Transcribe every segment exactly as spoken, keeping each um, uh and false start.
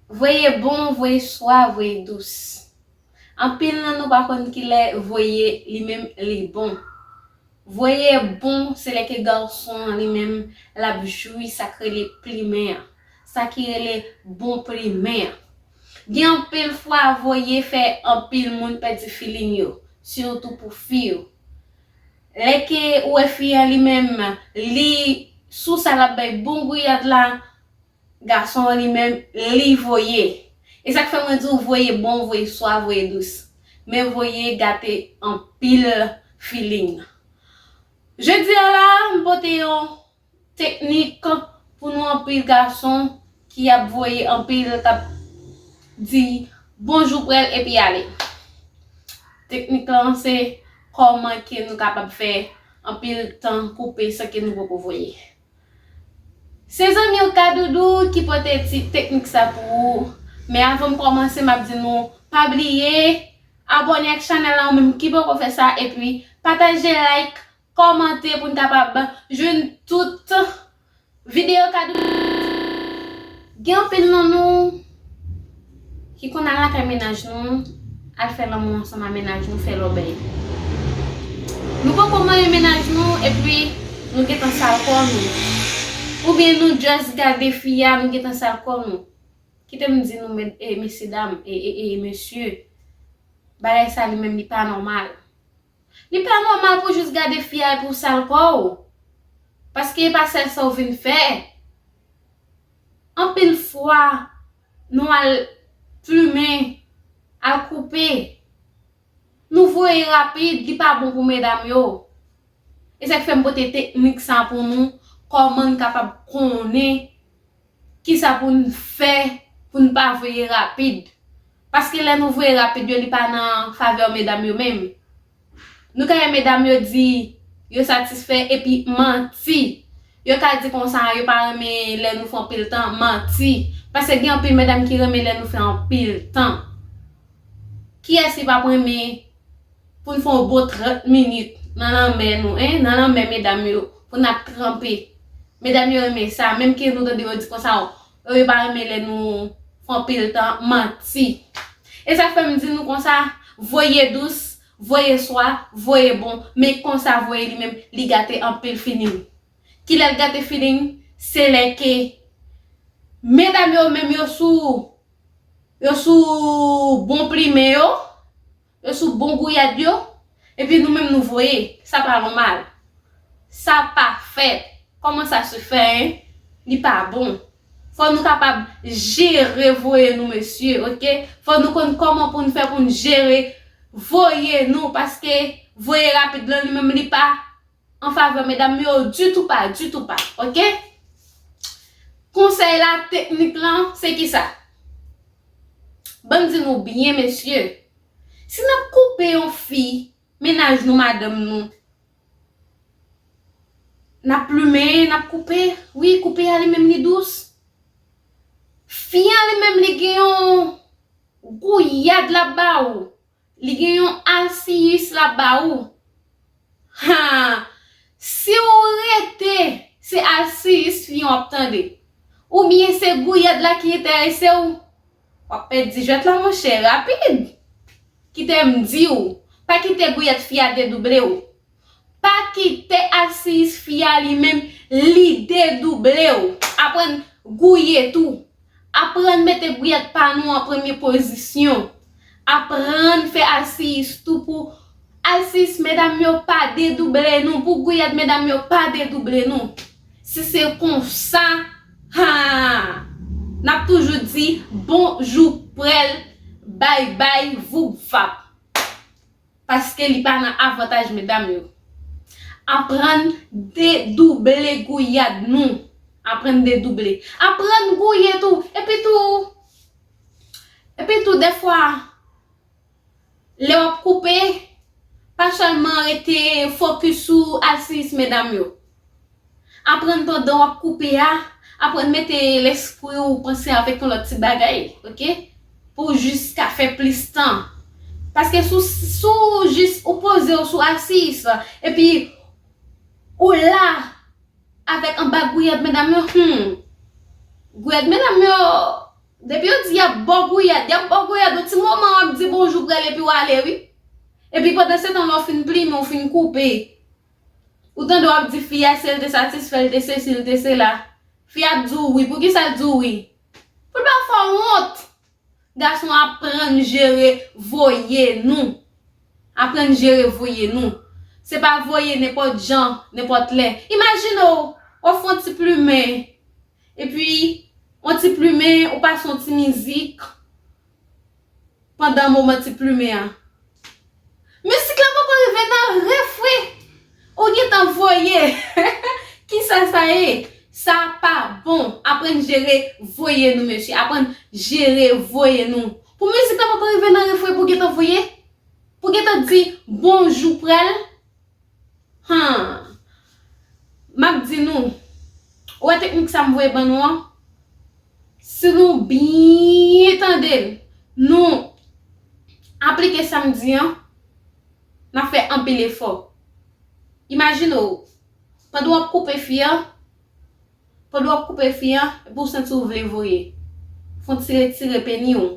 Voye bon, voye swa, voye dous. Anpil nan nou pa konn kilè voye li menm li bon. Voye bon, se lè ke gason an li menm l ap jwi sa k rele plimen an, sa ki rele bon plimen an. Gen anpil fwa voye fè anpil moun pèdi feeling yo, sitou pou fi yo. Lè ke ou wè fi an li menm, li sou sa l ap bay bon gouyad la, gason an li menm, li voye. E sa k fè mwen di w voye bon, voye swa, voye dous. Men voye gate anpil feeling. Jodi a la, m pote yon teknik pou nou anpil gason ki ap voye anpil, k ap di bonjou prèl epi ale. Teknik lan se kòman ke nou kapab fè anpil tan koupe san ke nou poko voye. Se zanmi w Kadoudou ki pote ti teknik sa pou ou. Men avan m kòmanse, m ap di nou, pa bliye abòne ak chanèl la, ou menm ki poko fè sa, epi pataje, like, kòmante pou n kapab jwenn tout videyo Kadoudou. Gen anpil nan nou ki konn al lakay mennaj nou, al fè lanmou ansanm a mennaj nou, fè lòbèy. Nou poko manyen mennaj nou, epi nou gentan sal kò nou. Oubyen nou just gade fi a, nou gentan sal kò nou. Kite m di nou, med-, e, mesye dam, e, e, e, mesye, bagay sa li menm li pa nòmal. Li pa nòmal pou w jis gade fi a epi w sal kò w. Paske e pa sèl sa w vin fè. Anpil fwa, nou al plimen, al koupe. Nou voye rapid, li pa bon pou medam yo. E sa k fè m pote teknik sa pou nou, kòman n kapab konnen kisa pou n fè pou n pa voye rapid. Paske lè nou voye rapid yo, li pa nan favè medam yo menm. Nou ka wè medam yo di yo satisfè epi manti. Yo ka di konsa yo pa renmen lè nou fè anpil tan, manti. Paske gen anpil medam ki renmen lè nou fè anpil tan. Kiyès ki p ap renmen pou n fè yon bon trant minit nan lanmè nou, en, nan lanmè medam yo, pou n ap tranpe? Medam yo renmen sa, menm ke nou tande yo di konsa, yo pa renmen lè nou fè anpil tan, manti. E sa fè m di nou konsa, voye dous, voye swa, voye bon, men konsa voye li menm, li gate anpil feeling. Kilè l gate feeling? Se lè ke medam yo menm yo sou, yo sou bon plimen yo, yo sou bon gouyad yo, epi nou menm nou voye. Sa pa nòmal. Sa pa fèt. Comment ça se fait, hein? Li pa bon. Fò nou kapab jere voye nou, mesye, oke? Fò nou konn kòman pou n fè pou n jere voye nou, paske voye rapid lan li menm li pa an favè medam yo ditou pa, ditou pa, oke? Konsèy la, teknik lan, se kisa? Ban m di nou byen, mesye. Si n ap koupe yon fi, mennaj nou, madanm nou, n ap plimen, n ap koupe. Wi, koupe a li menm li dous. Fi an li menm li gen yon gouyad l ap ba ou. Li gen yon alsiyis l ap ba ou. Ha! Si w rete, se alsiyis fi an w ap tande. Oubyen se gouyad la ki enterese w. W ap pèdi jwèt la, monchè, rapid. Kite m di w, pa kite gouyad fi a dedouble w. Pa kite alsiyis fi a li menm li dedouble w. Aprann gouye tou. Aprann mete gouyad pa nou an premye pozisyon. Aprann fè alsiyis tou pou alsiyis medam yo pa dedouble nou, pou gouyad medam yo pa dedouble nou. Si se konsa, ha, n ap toujou di bonjou prèl, bay bay, voup vap. Paske li pa nan avantaj medam yo. Aprann dedouble gouyad nou. Aprann dedouble. Aprann gouye tou. Epi tou, epi tou, dèfwa, lè w ap koupe, pa sèlman rete fokis sou alsiyis medam yo. Aprann pandan w ap koupe a, aprann mete lespri w panse avèk yon lòt ti bagay, oke? Pou w jis ka fè plis tan. Paske si w, si w jis ou poze w sou alsiyis la, epi ou la avèk anba gouyad medam yo, hmm, gouyad medam yo, Depi yo di y ap ba w gouyad, y ap ba w gouyad, yon ti moman w ap di bonjou, prèl epi w ale, wi. Epi pandan se tan, lè w fin plimen, w fin koupe, ou tande w ap di fi a si l te satisfè, l te sesi, l te sela. Fi a ap di w wi. Poukisa l di w wi? Pou l pa fè w wont. Gason, aprann jere voye nou. Aprann jere voye nou. Se pa voye nenpòt jan, nenpòt lè. Imajine w, w ap fè yon ti plimen. Epi, yon ti plimen, ou pase yon ti mizik pandan moman ti plimen an. Mizik la poko rive nan refren. Ou gentan voye. Kisa sa ye? Sa pa bon. Aprann jere voye nou, mesye. Aprann jere voye nou. Pou mizik la poko rive nan refren, pou gentan voye? Pou gentan di bonjou, prèl? Han. M ap di nou, ou wè teknik sa m voye ban nou an? Si nou byen tande l, nou aplike sa m di an, n ap fè anpil efò. Imajine w, pandan w ap koupe fi an, pandan w ap koupe fi an, epi w santi w vle voye, fè w ti retire peni w.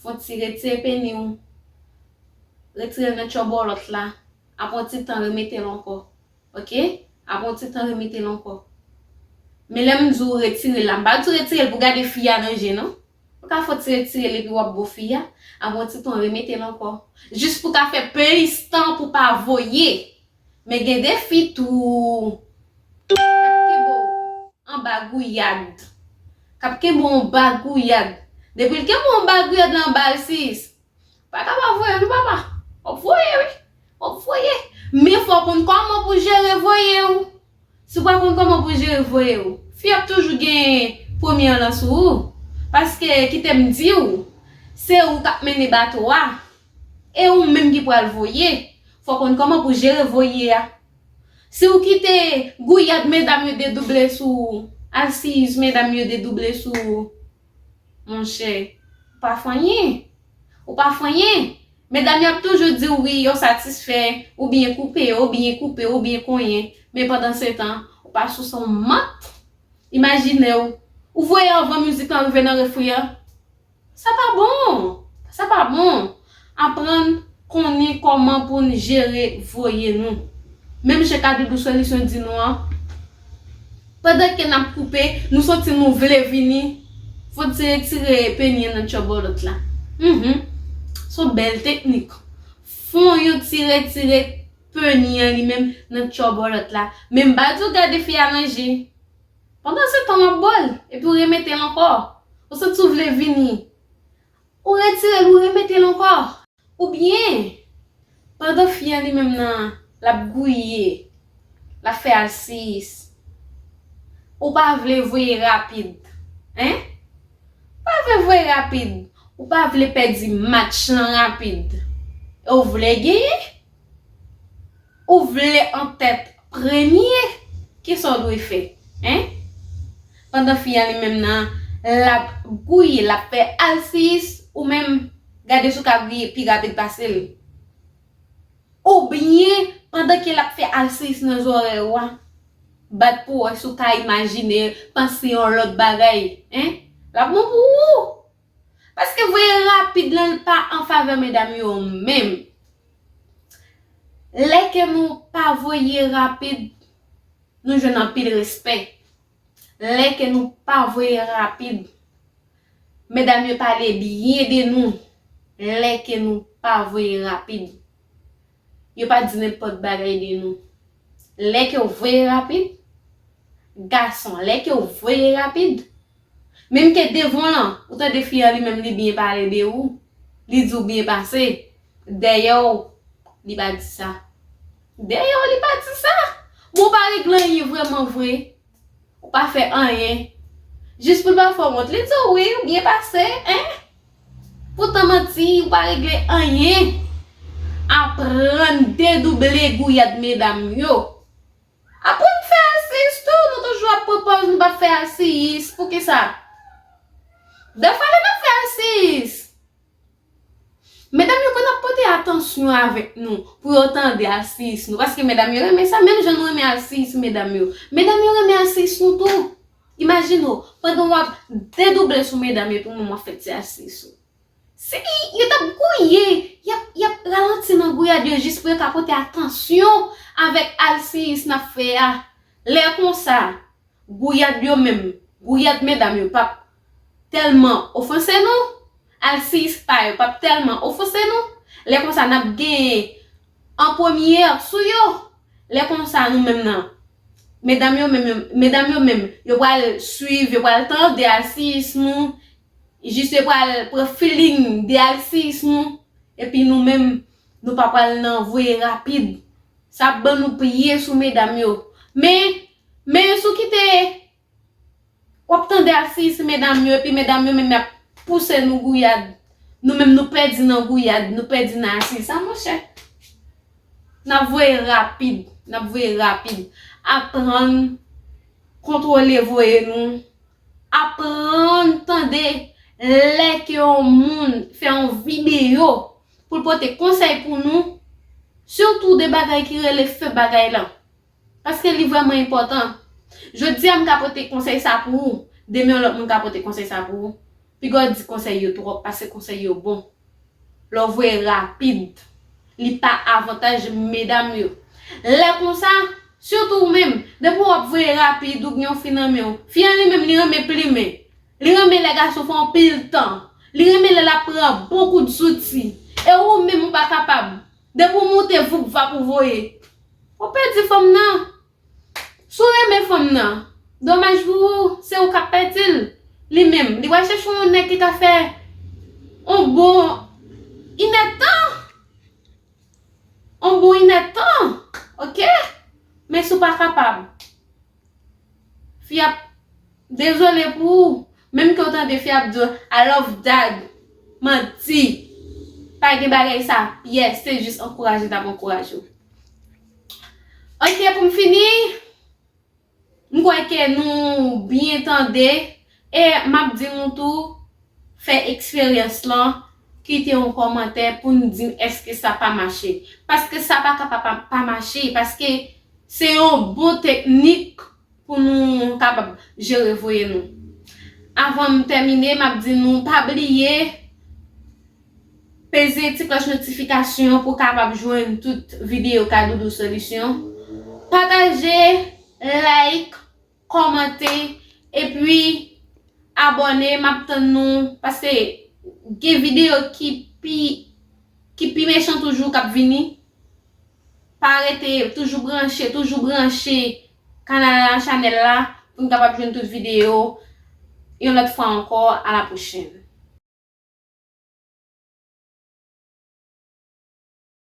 Fè w ti retire peni w. Retire l nan tchòbòlòt la. Apre yon ti tan, remete l ankò. Oke? Apre yon ti tan, remete l ankò. Men lè m di w retire l la, m pa di w retire l pou gade fi a nan je, non. Ou ka fè w ti retire l epi w ap bo fi a. Apre yon ti tan, remete l ankò. Jis pou w ka fè plis tan pou w pa voye. Men gen de fi tou k ap kenbe w anba gouyad. K ap kenbe w anba gouyad. Depi l kenbe w anba gouyad la, anba alsiyis, pa ka pa voye non, papa. W ap voye, wi. W ap voye. Men fò w konn kòman pou jere voye w. Si w pa konn kòman pou jere voye w, fi ap toujou gen premye an lan sou ou. Paske, kite m di w, se ou k ap mennen bato a. E ou menm ki pral voye. Fò w konn kòman pou jere voye a. Si w kite gouyad medam yo dedouble sou ou, alsiyis medam yo dedouble sou ou, monchè, ou pa fè anyen. Ou pa fè anyen. Medam yo ap toujou di w wi, yo satisfè, oubyen koupe, oubyen koupe, oubyen konyen. Men pandan se tan, ou pa souse yon mant. Imajine w, ou voye anvan mizik lan rive nan refren an. Sa pa bon. Sa pa bon. Aprann konnen kòman pou n jere voye nou. Menm jan Kadoudou Solisyon di nou an, pandan ke n ap koupe, nou santi nou vle vini, fò n ti retire peni an nan tchòbòlòt la. Mhm. Se yon bèl teknik. Fò w ti retire peni an li menm nan tchòbòlòt la. Men m pa di w gade fi a nan je. Pandan se tan w ap bo l, epi w remete l ankò. Ou santi w vle vini. Ou retire l, ou remete l ankò. Oubyen, pandan fi an li menm nan, l ap gouye, l ap fè alsiyis. Ou pa vle voye rapid. Hein? Ou pa vle voye rapid. Ou pa vle pèdi match lan rapid. E w vle genyen? Ou vle an tèt premye? Kisa w dwe fè? Hein? Pandan fi a li menm nan, l ap gouye, l ap fè alsiyis, ou menm, gade si w ka gouye pi rapid pase l. Oubyen, pandan ke l ap fè alsiyis nan zòrèy ou a, bat pou w wè si w ka imajine, panse yon lòt bagay, hein? L ap bon pou ou. Paske voye rapid lan, l pa an favè medam yo menm. Lè ke nou pa voye rapid, nou jwenn anpil respè. Lè ke nou pa voye rapid, medam yo pale byen de nou. Lè ke nou pa voye rapid, yo pa di nenpòt bagay de nou. Lè ke w voye rapid, gason, lè ke w voye rapid, menm ke devan w lan, ou tande fi an li menm li byen pale de ou, li di w byen pase, dèyè w, li pa di sa. Dèyè w, li pa di sa. Bon, ou pa regle anyen vrèman vre. Ou pa fè anyen. Jis pou l pa fè w wont. Li di w wi, ou byen pase, hein? Poutan manti, ou pa regle anyen. Aprann dedouble gouyad medam yo. Aprann fè alsiyis tou. Nou toujou ap pran pòz nou pa fè alsiyis. Poukisa? Dèfwa lè n ap fè alsiyis, medam yo konn ap pote atansyon avèk nou pou yo tande alsiyis nou. Paske medam yo renmen sa, menm jan nou renmen alsiyis medam yo. Medam yo renmen alsiyis nou tou. Imajine w, pandan w ap dedouble sou medam yo, epi w menm w ap fè ti alsiyis ou. Si yo t ap gouye, y ap, y ap ralanti nan gouyad yo jis pou yo ka pote atansyon avèk alsiyis n ap fè a. Lè konsa, gouyad yo menm, gouyad medam yo p ap tèlman ofanse nou, alsiyis pa yo p ap tèlman ofanse nou. Lè konsa, n ap genyen an premyè sou yo. Lè konsa, nou menm nan, medam yo menm, yo, medam yo menm, yo pral swiv, yo pral tande alsiyis nou, jis yo pral pran feeling de alsiyis nou, epi nou menm, nou pa pral nan voye rapid. Sa ap ban nou pye sou medam yo. Men, men si w kite w ap tande alsiyis medam yo, epi medam yo menm y ap pouse nou gouyad. Nou menm nou pèdi nan gouyad, nou pèdi nan alsiyis. Sa, monchè, n ap voye rapid, n ap voye rapid. Aprann kontwole voye nou. Aprann tande lè ke yon moun fè yon videyo pou l pote konsèy pou nou, sitou de bagay ki rele fè bagay lan. Paske li vrèman enpòtan. Jodi a m ka pote konsèy sa pou ou, demen yon lòt moun ka pote konsèy sa pou ou. Piga w di konsèy yo twòp, paske konsèy yo bon. Lè w voye rapid, li pa avantaj medam yo. Lè konsa, sitou ou menm, depi w ap voye rapid, ou gen yon fi nan men w. Fi an li menm, li renmen plimen. Li renmen lè gason fè anpil tan. Li renmen lè l ap pran bon kout zouti. E ou menm, ou pa kapab. Depi w moute, voup vap ou voye. Ou pèdi fanm nan. Si w renmen fanm nan, domaj pou ou, se ou k ap pèdi l. Li menm, li pral chèche yon nèg ki ka fè yon bon inèdtan. Yon bon inèdtan, oke? Men si w pa kapab, fi ap dezole pou ou. Menm ke w tande fi ap di w, "I love dad." Manti. Pa gen bagay sa. Yes, se jis ankouraje n ap ankouraje w. Oke, pou m fini, m kwè ke nou byen tande e m ap di nou tou, fè eksperyans lan, kite yon kòmantè pou n di m èske sa pa mache. Paske sa pa ka pa, pa, pa mache, paske se yon bon teknik pou nou kapab jere voye nou. Avan m tèmine, m ap di nou pa bliye peze ti klòch notifikasyon pou w kapab jwenn tout videyo Kadoudou Solisyon. Pataje, like, kòmante, epi abòne. M ap tann nou, paske gen videyo ki pi, ki pi mechan toujou k ap vini. Pa rete, toujou branche, toujou branche kanal la, chanèl la, pou n kapab jwenn tout videyo. Yon lòt fwa ankò, a la pwochèn.